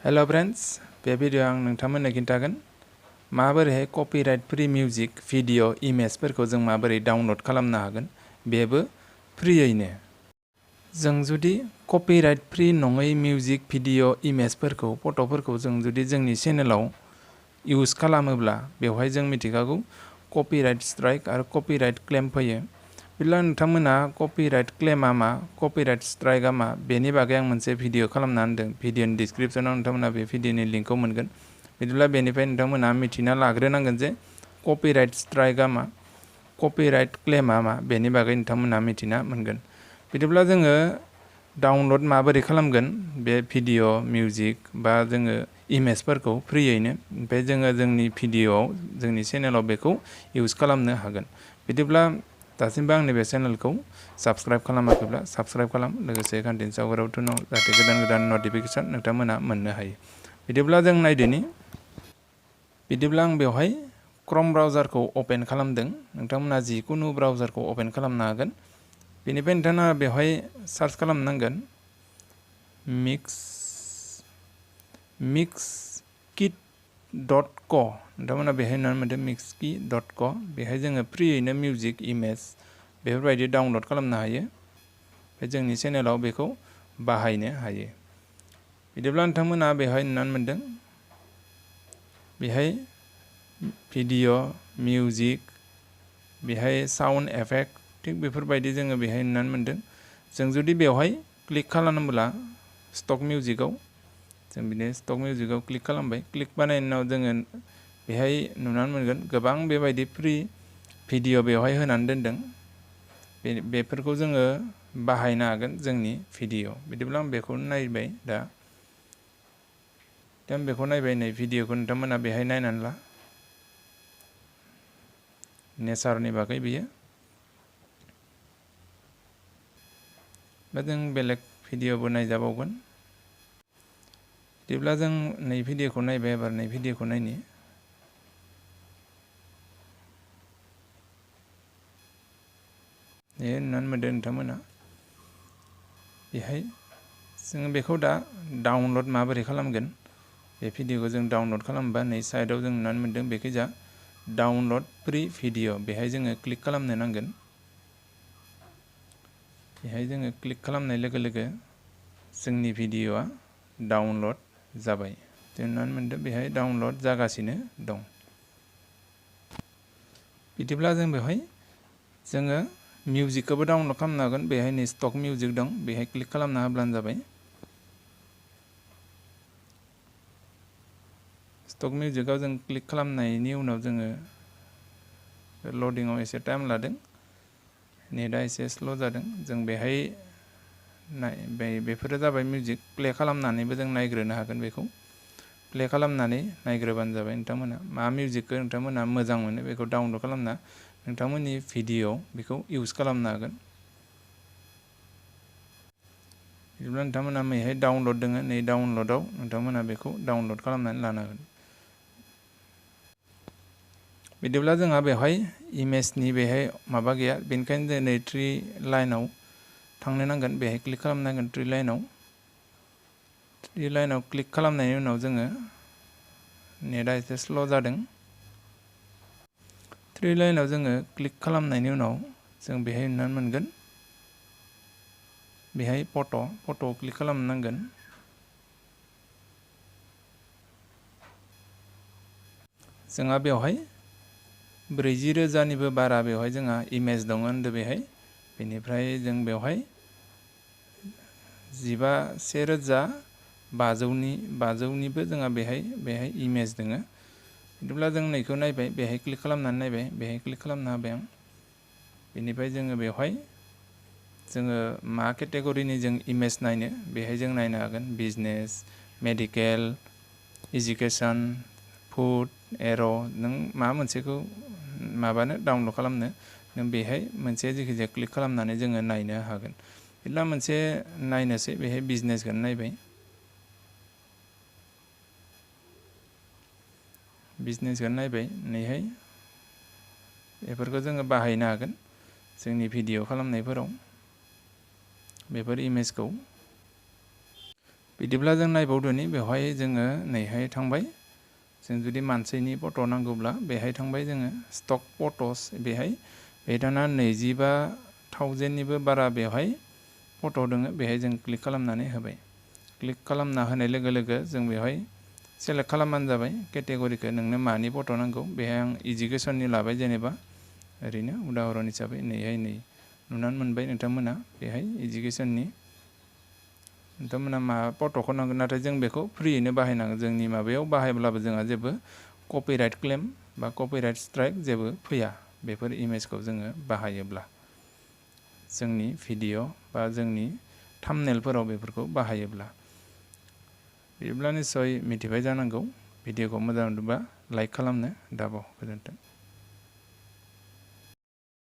Hello friends, बे video आं नोंथांमोननो खिन्थागोन माबोरैहाय कपिराइट फ्री मिउजिक भिडियो इमेजफोरखौ जों माबोरै डाउनलोड खालामनो हागोन बेबो फ्रीयैनो। जों जुदि कपिराइट फ्री नङै मिउजिक भिडियो इमेजफोरखौ फट'फोरखौ जों जुदि जोंनि चेनेलाव इउज खालामोब्ला बेवहाय जों मिथिखागौ कपिराइट स्ट्राइक आरो कपिराइट क्लेम फैयो। बिदिब्ला नोंथांमोना कपिराइट क्लेमा मा, कपिराइट स्ट्राइकआ मा बेनि बागै आं मोनसे भिडियो खालामना होदों। भिडियोनि डिस्क्रिप्शनाव नोंथांमोना बे भिडियोनि लिंकखौ मोनगोन। बिदिब्ला बेनिफ्राय नोंथांमोना मिथिना लाग्रोनांगोन जे कपिराइट स्ट्राइकआ मा, कपिराइट क्लेमा मा बेनि बागै नोंथांमोना मिथिना मोनगोन। बिदिब्ला जोङो डाउनलड माबोरै खालामगोन बे भिडियो मिउजिक बा जोङो इमेजफोरखौ फ्रीयैनो, ओमफ्राय जोङो जोंनि भिडियोआव जोंनि चेनेलाव बेखौ इउज खालामनो हागोन। बिदिब्ला दासिमबो आंनि बे चेनेलखौ साबस्क्राइब खालामाखैब्ला साबस्क्राइब खालाम, लोगोसे घन्टिनि सावगारियाव थुनाव जाहाथे गोदान गोदान नटिफिकेसन नोंथांमोना मोननो हायो। बिदिब्ला जों नायदोनि। बिदिब्ला आं बेवहाय क्रम ब्राउजारखौ अपेन खालामदों। नोंथांमोना जिखुनु ब्राउजारखौ अपेन खालामनो हागोन। बेनिफ्राय नोंथाङा बेवहाय सार्च खालामनांगोन mixkit.co। नोंथांमोना बेहाय नुनो मोनदों mixkit.co। बेहाय जोङो फ्रीयैनो मिउजिक इमेज बेफोरबायदि डाउनलड खालामनो हायो। ओमफ्राय जोंनि चेनेलाव बेखौ बाहायनो हायो। बिदिब्ला नोंथांमोना बेहाय नुनो मोनदों बेहाय भिडियो, मिउजिक, बेहाय साउन्ड इफेक्ट थिग बेफोरबायदि जोङो बेहाय नुनो मोनदों। जों जुदि बेवहाय क्लिक खालामोब्ला स्टक मिउजिकआव जों बिदिनो स्टक मिउजिकआव क्लिक खालामबाय। क्लिक बानायनायनि उनाव जोङो बेहाय नुनो मोनगोन गोबां बेबायदि फ्री भिडियो बेवहाय होनानै दोनदों। बेफोरखौ जोङो बाहायनो हागोन जोंनि भिडियो। बिदिब्ला आं बेखौ नायबाय। दा आं बेखौ नायबाय। नै भिडियोखौ नोंथांमोना बेहाय नायनानै ला। नेचारनि बागै बियो। बा जों बेलेग भिडियोबो नायजाबावगोन। बिदिब्ला जों नै भिडियोखौ नायबाय। एबार नै भिडियोखौ नायनि। नुनो मोनदों नोंथांमोना बेहाय जोङो बेखौ दा डाउनलड माबोरै खालामगोन बे भिडियोखौ जों डाउनलड खालामबा नै साइडआव जों नुनो मोनदों बेखैजा डाउनलड फ्री भिडियो, बेहाय जोङो क्लिक खालामनो नांगोन। बेहाय जोङो क्लिक खालामनाय लोगो लोगो जोंनि भिडियोआ डाउनलड जाबाय। जों नुनो मोनदों बेहाय डाउनलड जागासिनो दं। बिदिब्ला जों बेवहाय जोङो मिउजिकखौबो डाउनलड खालामनो हागोन। बेहाय नै स्टक मिउजिक दं, बेहाय क्लिक खालामना होब्लानो जाबाय। स्टक मिउजिकआव जों क्लिक खालामनायनि उनाव जोङो लडिंआव एसे टाइम लादों, नेटआ एसे स्ल' जादों। जों बेहाय बेफोरो जाबाय मिउजिक। प्ले खालामनानैबो जों नायग्रोनो हागोन। बेखौ प्ले खालामनानै नायग्रोबानो जाबाय। नोंथांमोना मा मिउजिकखौ नोंथांमोना मोजां मोनो बेखौ डाउनलड खालामना नोंथांमोननि भिडियोआव बेखौ इउज खालामनो हागोन। बिदिब्ला नोंथांमोना मैहाय डाउनलड दङ, नै डाउनलडआव नोंथांमोना बेखौ डाउनलड खालामनानै लानो हागोन। बिदिब्ला जोंहा बेवहाय इमेजनि बेहाय माबा गैया, बेनिखायनो जों नै थ्रि लाइनाव थांनो नांगोन। बेहाय क्लिक खालामनांगोन थ्रि लाइनाव क्लिक खालामनायनि उनाव जोङो नेटआ एसे स्ल' जादों। थ्रि लाइनाव जोङो क्लिक खालामनायनि उनाव जों बेहाय नुनो मोनगोन बेहाय फट'आव क्लिक खालामनांगोन। जोंहा बेवहाय 40,000निबो बारा बेवहाय जोंहा इमेज दङ होनदों बेहाय। बेनिफ्राय जों बेवहाय 1,500निबो जोंहा बेहाय इमेज दङ। बिदिब्ला जों नैखौ नायबाय, बेहाय क्लिक खालामनानै नायबाय, बेहाय क्लिक खालामना होबाय आं। बेनिफ्राय जोङो बेवहाय जोङो मा केटेगरिनि जों इमेज नायनो बेहाय जों नायनो हागोन। बिजनेस, मेडिकेल, इडुकेसन, फुड, एर', नों मा मोनसेखौ माबानो डाउनलड खालामनो नों बेहाय मोनसे जायखिजाया क्लिक खालामनानै जोङो नायनो हागोन। बिदिब्ला मोनसे नायनोसै, बेहाय बिजनेसखौनो नायबाय। बिजनेसखौनो नायबाय। नैहाय बेफोरखौ जोङो बाहायनो हागोन जोंनि भिडियो खालामनायफोराव बेफोर इमेजखौ। बिदिब्ला जों नायबावदोनि बेवहाय जोङो नैहाय थांबाय जों जुदि मानसिनि फट' नांगौब्ला बेहाय थांबाय जोङो स्टक फट'स बेहाय दाना 25,000निबो बारा बेवहाय फट' दङ बेहाय जों क्लिक खालामनानै होबाय क्लिक खालामना होनाय लोगो लोगो जों बेवहाय सेलेक्ट खालामबानो जाबाय केटेगरिखौ नोंनो मानि फट' नांगौ बेहाय आं इडुकेसननि लाबाय जेनेबा ओरैनो उदाहरन हिसाबै नैहाय नुनानै मोनबाय नोंथांमोना बेहाय इडुकेसननि नोंथांमोना मा फट'खौ नांगोन नाथाय जों बेखौ फ्रियैनो बाहायनांगोन जोंनि माबायाव बाहायब्लाबो जोंहा जेबो कपिराइट क्लेम बा कपिराइट स्ट्राइक जेबो फैया बेफोर इमेजखौ जोङो बाहायोब्ला जोंनि भिडिअ बा जोंनि थाम्बनेलफोराव बेफोरखौ बाहायोब्ला बिदिब्ला निस्सय मिथिबाय जानांगौ भिडिअखौ मोजां मोनोबा लाइक खालामनो दाबाव गोजोन्थों।